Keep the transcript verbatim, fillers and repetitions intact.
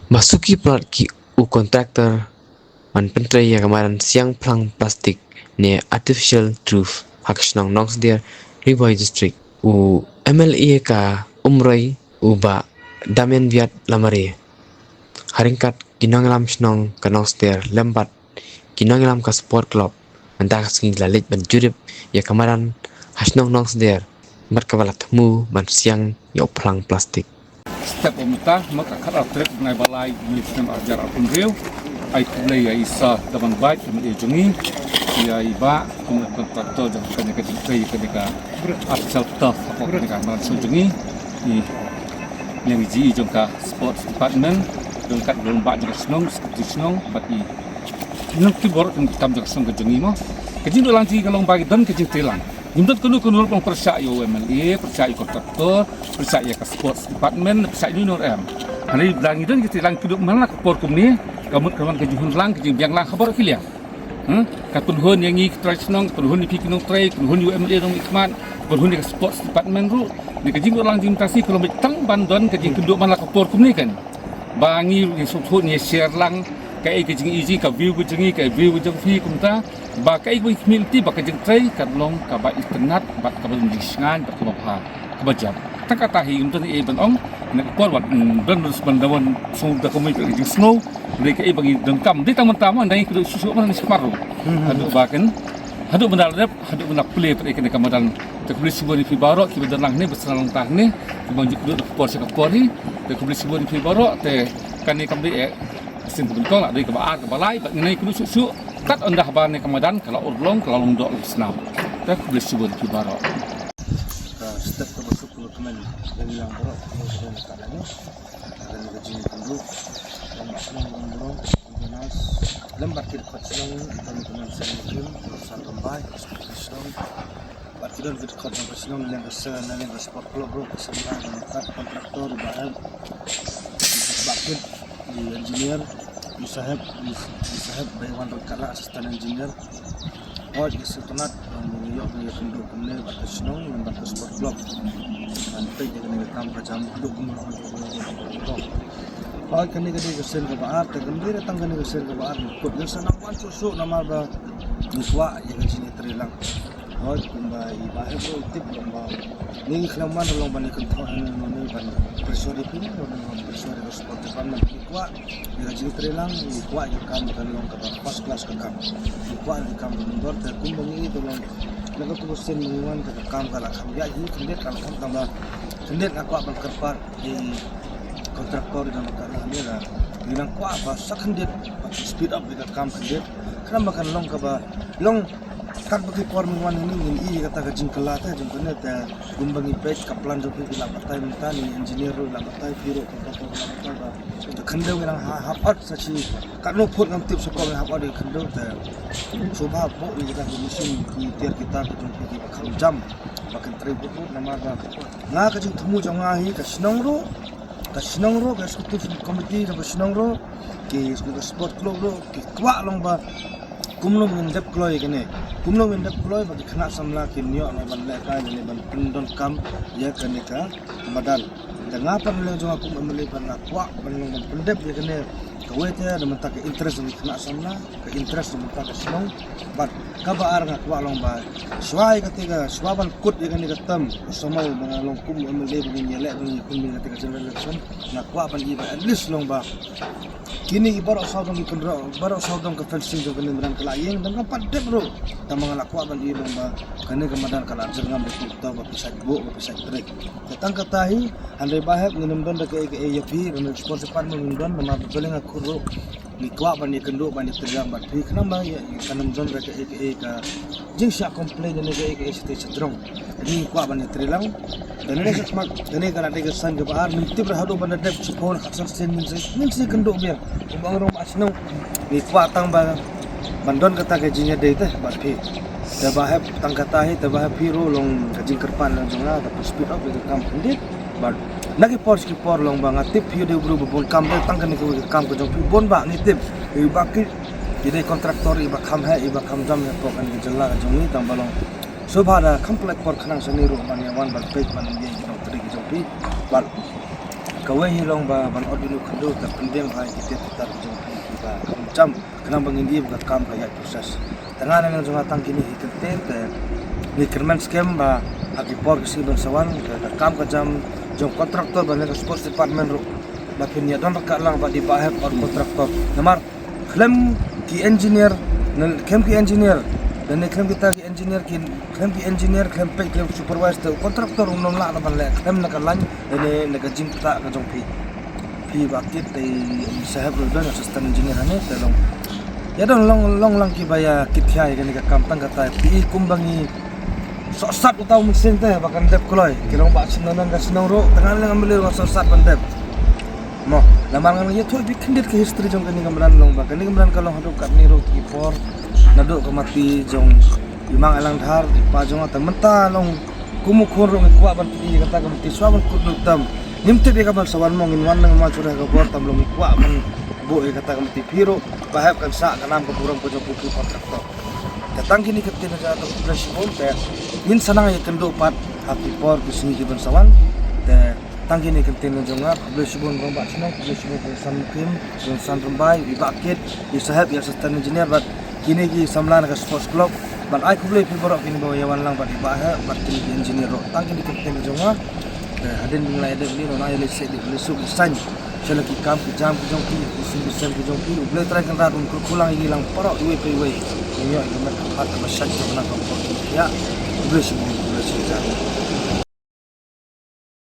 Ba suki palat ki u contractor ban pyntrei ïa ka madan siang phlang plastik ne artificial turf ha ka shnong Nongsder, Ri Bhoi District. U M L A ka Umroi u Bah Damian Biat Lamare ha ryngkat ki nongïalam shnong ka Nongsder lem bad ki nongïalam ka sport club, mynta ka sngi la leit ban jurip ïa ka madan ha shnong Nongsder bad kaba la thmu ban siang ïa u phlang plastik. Step ba mynta, ma ka khatar tarik bnai ba lai, bnai snem arjar arphew hynriew, ai khublei ïa i Sir Daman Bait, M L A jong ngi, ïa i Bah, kum u contractor jong kane ka jingtrei, kane ka artificial turf, hapoh kane ka madan shnong jong ngi, i liang i ji jong ka sports department, jong ka, jong Bah jong ka shnong, secretary shnong, bad i nang ki bor kan kam jong ka shnong ka jong ngi mo. Ka jingduh lang jong ngi ka long ba ki don ka jingtrei lang. Ngim don kano kano ruh ban pyrshah ïa u M L A, pyrshah ïa u contractor, pyrshah ïa ka sports department, pyrshah ïa uno uno ruh em. Hynrei lada ngi don ki trei lang, ki duh man la ka por kumne, ka mut ka wan ka jinghun lang, ka jingbiang lang ha baroh ki liang. Hmm? Ka pynhun ïa ngi ki trai shnong, ka pynhun ïa phi ki nongtrei, ka pynhun ïa u M L A nongmihkhmat, ka pynhun ïa ka sports department ruh. Ne ka jingduh lang jong ngi mynta shi ka long beit tang ban don ka jingkynduh man la ka por kumne kan. Ba ngi ruh ngi sngewthuh, ngi share lang kaei ka jingïohi, ka view ka jong ngi, ka view ka jong phi kumta. Ba kaei kaba ngi khmih lynti ba ka jingtrei kan long kaba itynnad bad kaba long jingshngaiñ bad kaba bha, kaba jop. Tang kata hi ngim don ei ban ong, na ka por wat, mm, don ban da wan sngewthuh da ka mut ka jingsngew. Hynrei kaei ba ngi donkam dei tang mynta mo, ngi kyrduh shuh shuh, ngi sumar ruh. Hmm. Haduh ba kan, haduh ban da rep, haduh ban da plie pat ïa kane ka madan. Te khublei shibun ïa phi baroh kiba don lang hangne, ba sdang lang tang hangne, kiba ju kyrduh da ka por sha ka por hi. Te khublei shibun ïa phi baroh, te kane kam dei eh sien kaba nyngkong, la dei kaba ar, kaba lai, bad ngin ïa kyrduh shuh shuh. Kat ynda haba kane ka madan ka la urlong, ka la long doh, la snam. Te khublei shibun ïa phi baroh. Ka step kaba suk kaba kmen ïa ngi lang baroh, kaba suk kaba kmen. Kane ka jingkynduh, long ba shnong, long burom, long ba nas. Lem bad ki dkhot shnong, long ba nas shnong, long ba shnong, long ba shnong. Bad ki don ki dkhot jong ka shnong, na liang ka seng, na liang ka sport club ruh, ka seng lang, ka contractor, ba em. Ba kit, i engineer, i saheb, i, i saheb, ba i wan ruh ka la assistant engineer. Hooid, ka sngewtynnad, um, ïoh ban ïakynduh kumne bad ka shnong, bad ka sport club. Ban peit ïa kane ka kam ka jam haduh kumno. Hooid, kane ka dei ka sien kaba ar, te kam dei tang kane ka sien kaba ar, kut ngi sa nang wan shuh shuh namar ba ngi kwah ïa ka jingïatreilang. Hooid, kumba i Bah Hep ruh i tip, kumba ngi khlem wan long ban ïa kynthoh ïa ngi, ban pressure ïa phi, ban pressure ïa ka sport department. Ngi kwah ïa ka jingtreilang, ngi kwah ïa ka kam kan long kaba first class ka kam. Ngi kwah ïa ka kam ka nongdor, te kumba ngi ïohi te long na katu ka sien ngi wan te ka kam ka la kham ïaid hi, khyndiat ka la kham tang ba khyndiat nga kwah ban kyrpad ïa i contractor i dang ka la ne la. Ngi dang kwah ba sa khyndiat ba speed up ïa ka kam khyndiat. Khnang ba kan long kaba long Katba ki por ngi wan hangne ngin ïohi ïa kata ka jingkylla te jong kane te kumba ngi peit ka plan jong phi ki la batai mynta, ne engineer ruh la batai, phi ruh ki la batai ba ka khyndew ngi dang ha-, hap ot sa shi katno phut ngam tip, sa ko ngi hap ot ïa ka khyndew te sngewbha buh ïa kita ki machine ki tiar ki tar ki jong phi kiba kham jam ba kin trei buh buh namar ba nga ka jingthmu jong nga hi ka shnong ruh, ka shnong ruh, ka executive committee jong ka shnong ruh, ki, ki sport club ruh ki kwah long ba kumno ngin dep kloi kane, kumno ngin dep kloi ba ki khynnah samla kin ïoh ban lehkai ne ban pyndonkam ïa kane ka madan. Te nga pat na liang jong nga kum M L A pat nga kwah ban long ban pyndep ïa kane kawei te na bynta ka interest jong ki khynnah samla, ka interest na bynta ka shnong. Bad kaba ar nga kwah long ba shuwa ïa kata ka, shuwa ban kut ïa kane ka term, u samoi ba nga long kum M L A ba ngin ïaleh ba ngin ïakhun ïa kata ka general election, nga kwah ban ïohi ba at least long ba kine ki baroh saw dong ki kynroh, baroh saw dong ka fencing jong kane madan ka la ïeng, dang kam pat dep ruh. Tangba nga la kwah ban ïohi long ba kane ka madan ka la jyrngam da ki ktor ba phi sait buh, ba phi sait trei. Te tang kata hi, hynrei Bah Hep ngin ym don da kaei kaei ïa phi, da ka sport department ngin don, namar ba balei nga khur ruh ngi kwah ban ïakynduh ban ïatreilang bad phi, khnang ba ïa, ïa kan ym don da kaei kaei ka jingshah complain ne kaei kaei shatei shatei jrong. Ngi kwah ban ïatreilang. Te kane ka smat, kane ka la dei ka saiñ kaba ar, ngim tip ruh haduh ban da dep shiphew ne khatsan sien ngin sa, ngin sa ïakynduh biang. Kumba ong ruh ba shnong. Ngi kwah tang ba ban don kata ka jingïadei te bad phi. Te Bah Hep tang kata hi, te Bah Hep phi ruh long ka jingkyrpad na jong nga, te phi speed up ïa ka kam khyndiat. Bad na ki por sha ki por long ba nga tip phi dei u briew ba bun kam, te tang kane kawei ka kam ka jong phi bun ba ngi tip. Ïa ba ki, i dei contractor iba kham heh, iba kham jam hapoh kane ka jylla ka jong ngi, tangba long sngewbha da kham pynlait por khnang shane ruh ban ïa wan ban peit ban ïa ki nongtrei ki jong phi. Bad Kawei hi long ba ban ot ïa u khyndew te pyndiang ha ki tiar ki tar jong phi kiba ym jam, khnang ba ngin ïohi ba ka kam ka ïaid process. Te nga na liang jong nga tang kine hi kyntien te ngi kyrmen skhem ba ha ki por ki sngi ban sa wan te ka kam ka jam jong contractor ba na ka sports department ruh ba phin ïa don ryngkat lang bad i Bah Hep bad contractor. Namar khlem ki engineer, ne khlem ki engineer, ne khlem kita ki engineer ki, khlem ki engineer, khlem peit, khlem supervise te u contractor um nym lah ban leh khlem na ka line ne na ka jingpynbeit ka jong phi. Phi Bah Kit te i Saheb ruh don assistant engineer hangne te long. Ïa don long long lang kiba ïa kit khia ïa kane ka kam tang kata phi i kumba ngi sohsat uta u mynsiem te ba kan dep kloi. Ki long ba shnong nan ka shnong ruh, tang ngan leng am believe ba sohsat ban dep. Mo, namar ngan ïathuh bit khyndiat ka history jong kane ka madan long ba kane ka madan ka long haduh katne ruh ki por. Naduh ka mati jong i Mang Alang Dhar, i pa jong nga te mynta long kum u khun ruh ngi kwah ban pynïaid ïa kata ka mati shuwa ban kut lut tam. Ngim tip ïa ka ban sa wan mo, ngin wan nang ma shuwa ka bor tam long ngi kwah ban buh ïa kata ka mati phi ruh. Bah Hep kan sah ka nam ka burom ka jong phi ki contractor. Te tang kine ki ktien jong nga te khublei shibun te ngin sa nang ïakynduh pat ha ki por ki sngi ki ban sa wan. Te tang kine ki ktien jong nga, khublei shibun Rangbah Shnong, khublei shibun Kong San Mukim, Kong San Rymbai, i Bah Kit, i Saheb, i assistant engineer bad kine ki samla na ka sports club. Bad ai khublei phi baroh kine ba ïa wan lang bad i Bah Hep bad kine ki engineer ruh. Tang kine ki ktien jong nga. Te hadien ba ngin ïa dep leit, ngin ïa leit seh, leit suk leit saiñ sha la ki kam ki jam ki jong ki, ki sum ki sem ki jong ki. U Blei Trai Kynrad un kyrkhu lang ïa ngi lang baroh iwei pa iwei. Ngin ïoh ïa ka met ka phad kaba shait kaba nang ka por ki ïa. U Blei shibun, u Blei shibun.